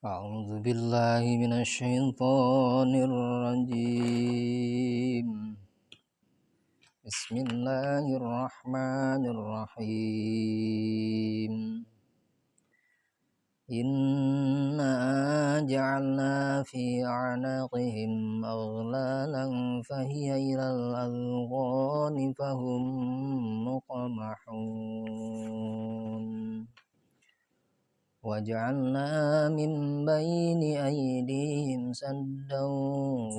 أعوذ بالله من الشيطان الرجيم. بسم الله الرحمن الرحيم. إنا جعلنا في أعناقهم أغلالا فهي إلى الأذقان فهم مقمحون. وجعلنا من بين أيديهم سدا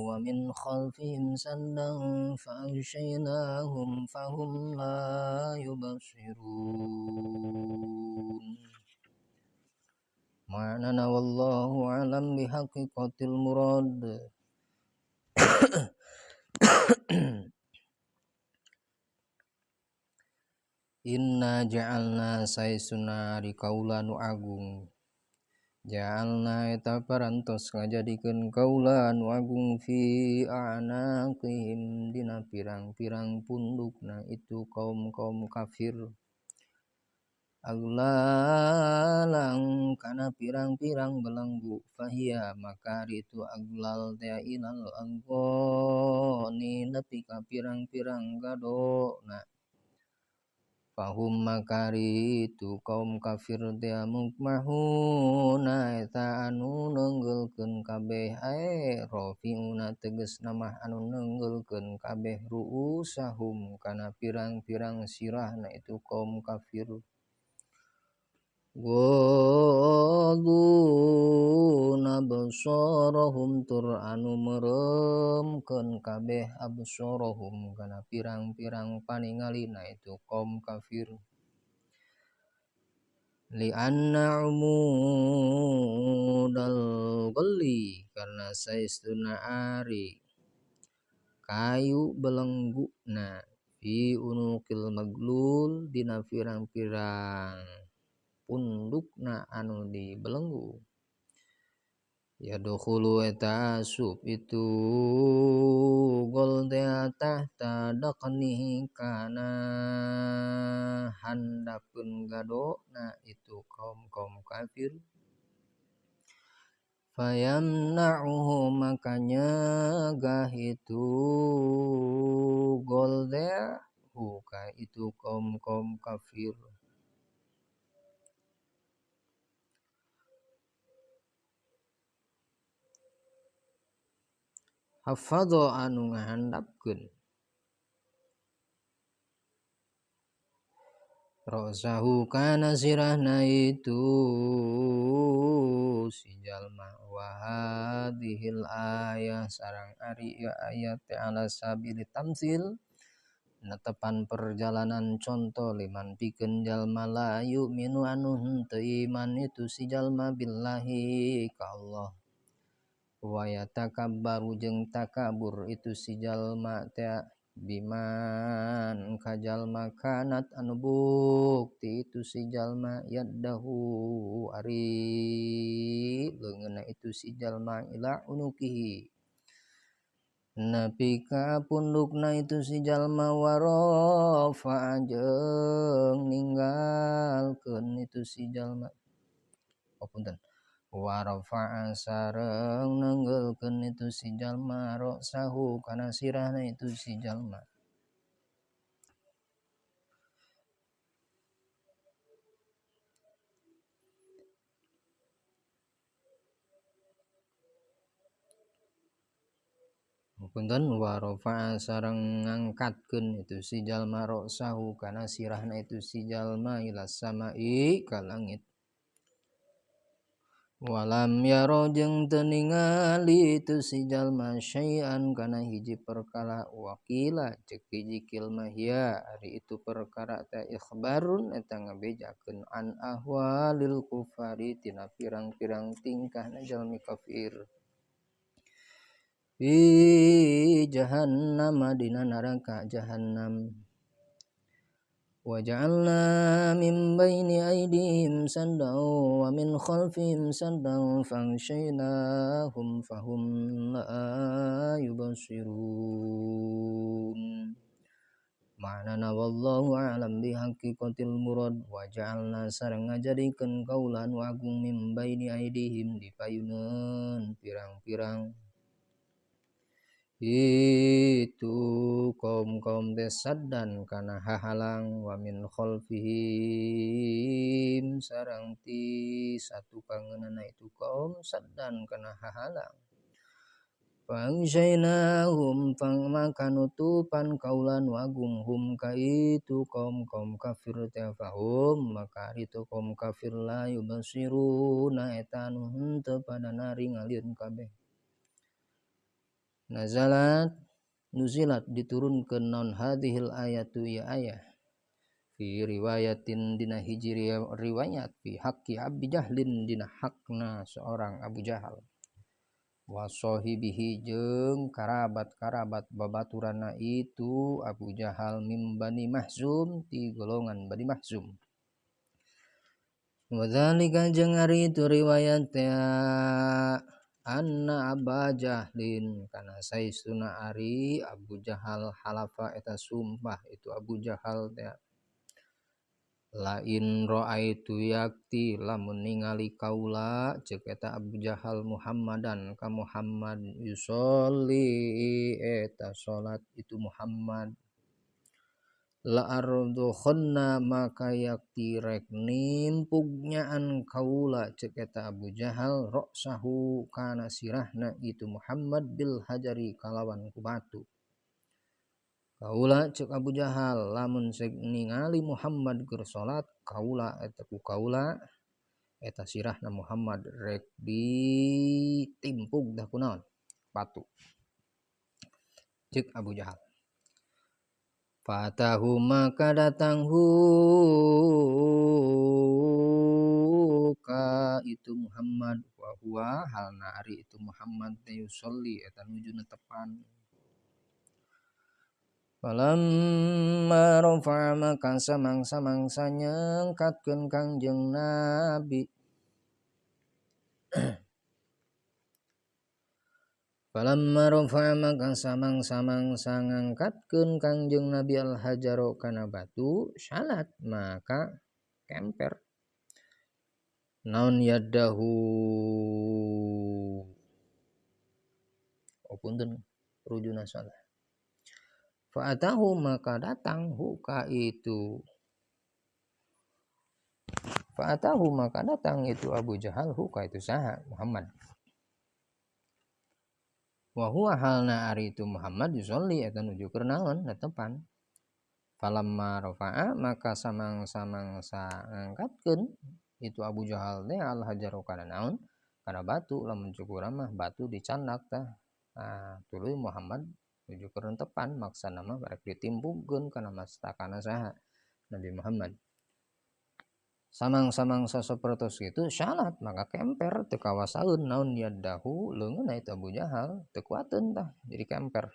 ومن خلفهم سدا فأغشيناهم فهم لا يبصرون. معنى والله أعلم بحقيقة المراد. Inna ja'alna saesuna ari kaula nu agung. Ja'alna eta parantos ngajadikeun kaula nu agung fi a'naqihim dina pirang-pirang pundukna itu kaum-kaum kafir. Aglalang kana pirang-pirang belenggu fahiya maka ari itu aglal teh ilal anggoni nepi ka pirang-pirang gadona. Fahum makari itu kaum kafir teh mukmahuna eta anu neunggeulkeun kabeh ae rafiuna tegasna mah anu neunggeulkeun kabeh ruusahum kana pirang-pirang sirahna itu kaum kafir. Ghaduna absarahum tur anu meremkeun kabeh absarahum kana pirang-pirang paningalina itu kaum kafir. Li'anna umudal ghalli karena saestuna ari kayu belengguna fi unuqil maglul dina pirang-pirang pundukna anu dibelenggu. Yadkhulu eta asup itu gol teh tahta daqnihi kana handapeun gadona itu kaum-kaum kafir. Fayamna'uhu maka nyegah itu gol teh ka itu kaum-kaum kafir. Hafadho anu ngahandapkeun rosahu kana sirahna itu si jalma wa hadhil ayah sarang ari ieu ayat teh ala sabili tamsil netepan perjalanan contoh liman pikeun jalma la yu'minu anu henteu iman itu si jalma billahi ka Allah. Wa yatakabbaru jeung takabur itu si jalma teh biman ka jalma kanat anu bukti itu si jalma yaddahu ari leungeunna itu si jalma ila unukihi nepi ka pundukna itu si jalma warofa jeung ninggalkeun itu si jalma. Oh punten. Warafa'a sareng neunggeulkeun itu si jalma ra'sahu kana sirahna itu si jalma. Punten warafa'a sareng ngangkatkeun itu si jalma ra'sahu kana sirahna itu si jalma ila sama'i ka langit. Walam yaro jeung teu ningali itu si jalma syai'an kana hiji perkara wakila ceuk hiji kilmah ya ari itu perkara teh ikhbarun eta ngabejakeun an ahwalil kufari tina pirang-pirang tingkahna jalmi kafir. Fi jahannam dina neraka jahannam. وَجَعَلْنَا مِنْ بَيْنِ أَيْدِيهِمْ سَدًّا وَمِنْ خَلْفِهِمْ سَدًّا فَأَغْشَيْنَاهُمْ فَهُمْ لَا يُبْصِرُونَ. Ma'nana wallahu a'lam bihaqiqatil murad wa ja'alna sareng ngajadikeun kaula nu agung mim baini aidihim di payuneun pirang-pirang itu kaum-kaum teh saddan kana hahalang wa min khalfihim sareng ti satukangeunana itu kaum saddan kana hahalang. Fangsainahum fang maka nutupan kaula nu agung hum ka itu kaum-kaum kafir teh fahum maka itu kaum kafir la yubsiruna eta anu henteu pada naringalieun kabeh. Nazalat nuzilat diturunkeun naon hadhil ayatu ya ayah fi riwayatin dina hiji riwayat fi haqqi Abi Jahlin dina hakna seorang Abu Jahal wa sahibihi jeung karabat-karabat babaturanna itu Abu Jahal mim Bani Mahzum ti golongan Bani Mahzum. Wa dzalika jeung ari itu riwayat teh anna Aba Jahlin kana saestuna ari Abu Jahal halafa eta sumpah itu Abu Jahal teh lain ra'aitu yakti lamun ningali kaula ceuk eta Abu Jahal Muhammadan ka Muhammad yusolli eta salat itu Muhammad la ardukhanna maka yakti rek nimpugnaan kaula ceuk eta Abu Jahal ra'sahu kana sirahna itu Muhammad bil hajari kalawan ku batu. Kaula ceuk Abu Jahal lamun sek ningali Muhammad keur salat kaula eta ku kaula eta sirahna Muhammad rek ditimpug dah kunaon batu ceuk Abu Jahal. Fatahu maka datang hu ka itu Muhammad wa huwa halna ari itu Muhammad teh yusolli eta nuju netepan. Falamma rafa'a maka samang-samangsa nyengkatkeun Kangjeng Nabi. Falamma rafa'a maka samang-samangsa ngangkatkeun Kangjeng Nabi al-hajaru kana batu salat maka kemper naon yadahu. Oh punten rujuna salah. Fa'atahu maka datang huka itu. Fa'atahu maka datang itu Abu Jahal huka itu saha Muhammad. Wa huwa halna ari itu Muhammad yusolli eta nuju keur naon netepan. Falamma rafa'a maka samang-samangsa ngangkatkeun itu Abu Jahal teh al hajaru kana naon kana batu lamun cukur mah batu dicandak tah. Nah, tuluy Muhammad nuju keur netepan maksana mah barek ditimpugkeun kana mastakana saha Nabi Muhammad. Samang-samangsa sapertos kitu salat maka kemper teu kawasaeun naon yadahu leungeunna itu Abu Jahal teu kuateun tah jadi kemper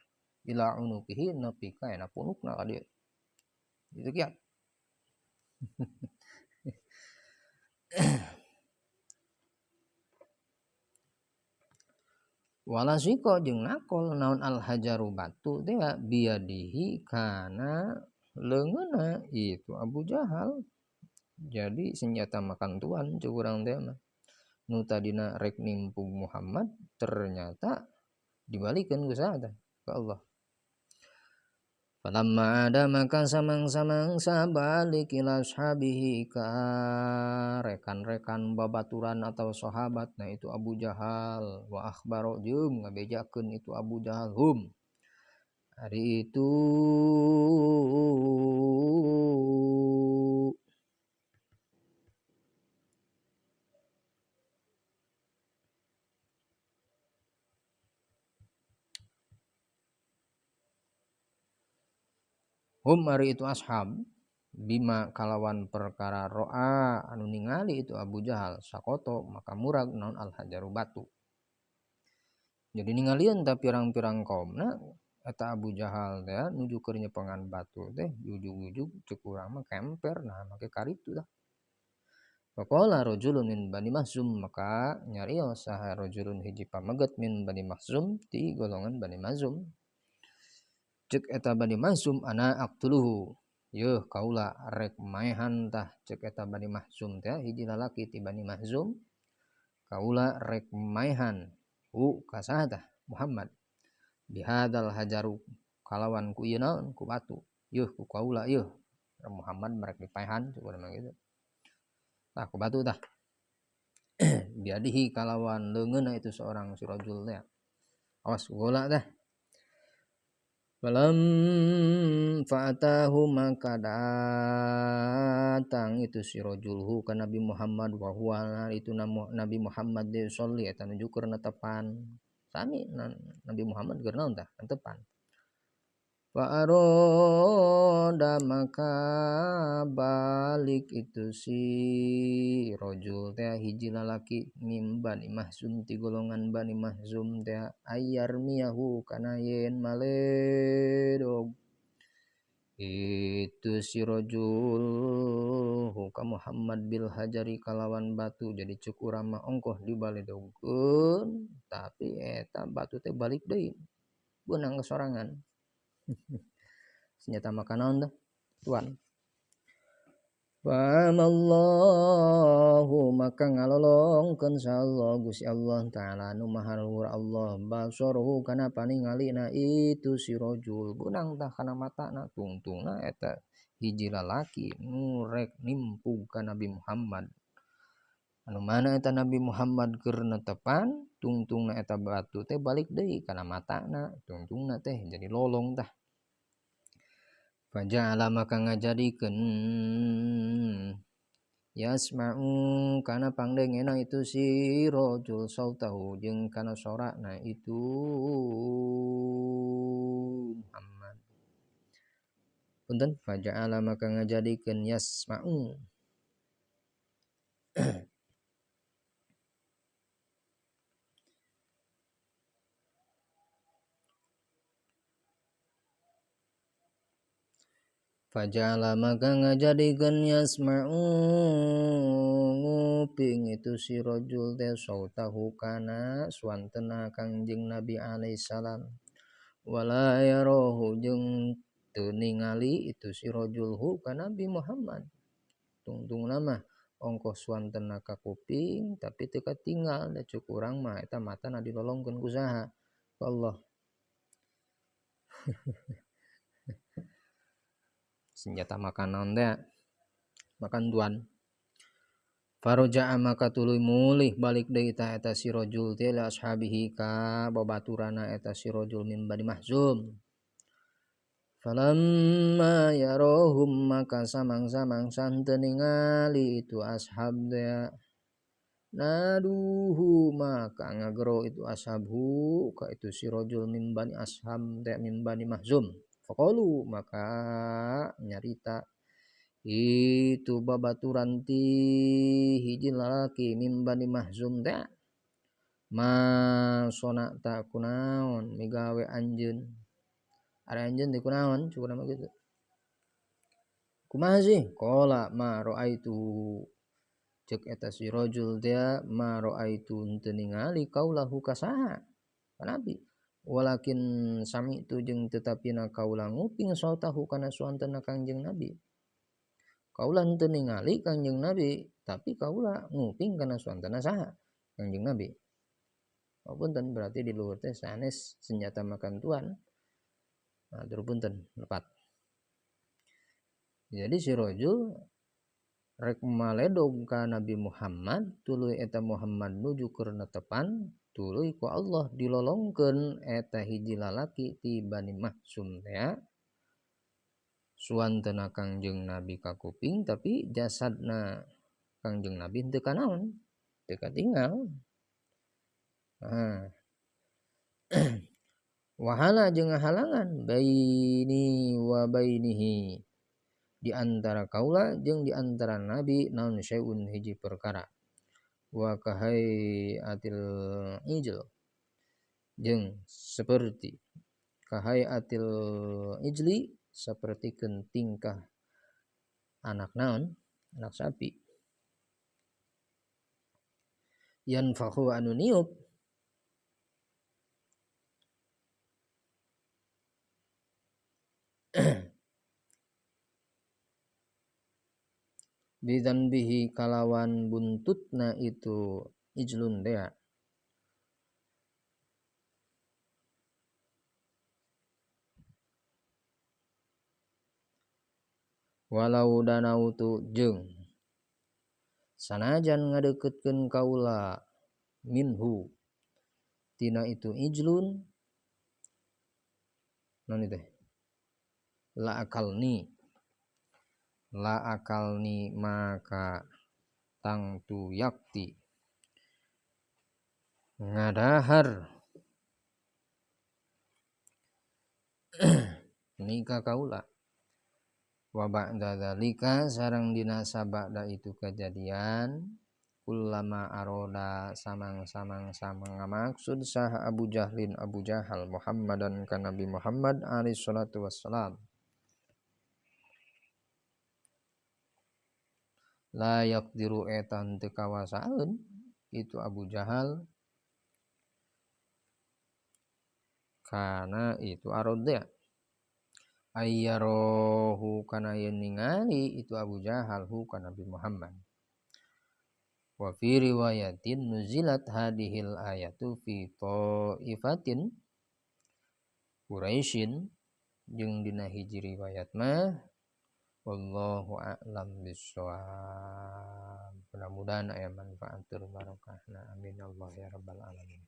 ila unukihi nepi ka ena punukna ka dieu. Itu kiat. Walasiko jeung nakol naon al hajaru batu teh biadihi kana leungeunna itu Abu Jahal. Jadi senjata makan tuan cek urang teh mah. Nu tadina rek nimpug Muhammad ternyata dibalikeun ku saha teh ka Allah. Falamma ada maka samang-samangsa balik ila ashabihi ka rekan-rekan babaturan atau sahabat nah itu Abu Jahal wa akhbaro jeung ngabejakeun itu Abu Jahal hum ari itu hum ari itu ashab bima kalawan perkara ro'a anu ningali itu Abu Jahal sakoto maka murag naon al hajaru batu. Jadi ningalieun ta pirang-pirang kaumna eta Abu Jahal teh nuju keur nyepengan batu teh ujug-ujug ceuk urang mah kemper nah make karitu tah. Faqala rajulun min Bani Mahzum maka nyarios saha rajulun hiji pameget min Bani Mahzum ti golongan Bani Mahzum. Cek eta Bani Mahzum ana aqtuluhu yeuh kaula rek maehan tah cek eta Bani Mahzum teh hiji lalaki ti Bani Mahzum kaula rek maehan hu ka saha tah Muhammad bihadzal hajaru kalawan ku ieu naon ku batu yeuh ku kaula yeuh Muhammad merek dipaehan cek urang mah kitu tah ku batu tah biadihi kalawan leungeunna itu seorang si rajul teh awas gola tah. Falam fa'atahu maka datang itu si rajulhu ka Nabi Muhammad wa huwa itu Nabi Muhammad de sholli eta nuju keur netepan sami Nabi Muhammad keur naon tah netepan. Fa'aroda maka balik itu si rajul teh hiji lalaki mim Bani Mahzum ti golongan Bani Mahzum teh ayarmiyahu kana yen maledog itu si rajul ka Muhammad bil hajari kalawan batu. Jadi cek urang mah ongkoh dibaledogkeun tapi eta batu teh balik deui beunang kesorangan. Senjata makanan dah tuan. Famallahu maka ngalolongkeun Allah Gusti Allah taala nu maha luhur Allah basaruhu kana paningalina itu si rajul beunang tah kana matana tungtungna eta hiji lalaki nu rek nimpug ka Nabi Muhammad anu mana eta Nabi Muhammad keur netepan tungtungna eta batu teh balik deui kana matana tungtungna teh jadi lolong tah. Faja'ala maka ngajadikeun yasma'u kana pangdengena itu si rajul sautahu jeung kana sorana itu Muhammad. Punten faja'ala maka ngajadikeun yasma'u Faja'ala maka ngajadikeun yasma'u nguping itu si rajul teh sautahu kana suantena Kangjeng Nabi alaihi salam wala yarahu jeung teu ningali itu si rajul hu ka Nabi Muhammad. Tungtungna mah ongkoh suantena ka kuping tapi teu katinggal da cuk urang mah eta matana dilolongkeun ku saha ku Allah. Senjata makanan teh makan tuan. Faroja'a maka tuluy mulih balik deui ta eta si rajul teh li ashabihi ka babaturana eta si rajul min Bani Mahzum. Falamma yarahum maka samang-samang santeu ningali itu ashab teh naduhu maka ngagero itu ashabhu ka itu si rajul min Bani Ashab teh min Bani Mahzum. Faqalu maka nyarita itu babaturan ti hiji lalaki min Bani Mahzum teh ma sonata kunaon migawe anjeun ari anjeun teh kunaon cukup nama gitu kumaha sih qala ma raaitu cek eta si rajul teh ma raaitu teu ningali kaulahu ka saha ka Nabi walakin sami'tu jeung tetapina kaula nguping sautahu kana suantena Kangjeng Nabi. Kaula henteu ningali Kangjeng Nabi tapi kaula nguping kana suantena saha Kangjeng Nabi. Oh punten berarti di luhur teh sanes senjata makan tuan. Nah, tur punten lepat. Jadi si rajul rek maledog ka Nabi Muhammad tuluy eta Muhammad nuju keur netepan tuluy ku Allah dilolongkeun eta hiji lalaki ti Bani Mahzum teh suantena Kangjeng Nabi ka kuping tapi jasadna Kangjeng Nabi henteu kanaon teu katinggal. Nah. Wahala jeung halangan baini wa bainihi di antara kaula jeung di antara Nabi naon syai'un hiji perkara wa kahai atil ijl jeung seperti kahai atil ijli sapertikeun tingkah anak naon anak sapi yanfahu anu niup Bidzanbihi kalawan buntutna itu ijlun dea. Walau danautu jeung sanajan ngadeukeutkeun kaula minhu tina itu ijlun naon teh la akalni maka tangtu yakti ngadahar nikah kaula. Wa ba'da dzalika sareng dina sabada itu kejadian kullama aroda samang-samang samang ngamaksud saha Abu Jahlin Abu Jahal Muhammadan ka Nabi Muhammad alaihi salatu wassalam la yaqdiru etan teu kawasaeun itu Abu Jahal kana itu aroda ayyarohu kana yen ningali itu Abu Jahal hu kana Nabi Muhammad. Wa fi riwayatin nuzilat hadhil ayatu fi ta'ifatin Quraisyin jeung dina hiji riwayat mah wallahu a'lam bissawab. Mudah-mudahan aya manfaat tur barokahna. Amin Allah ya rabbal alamin.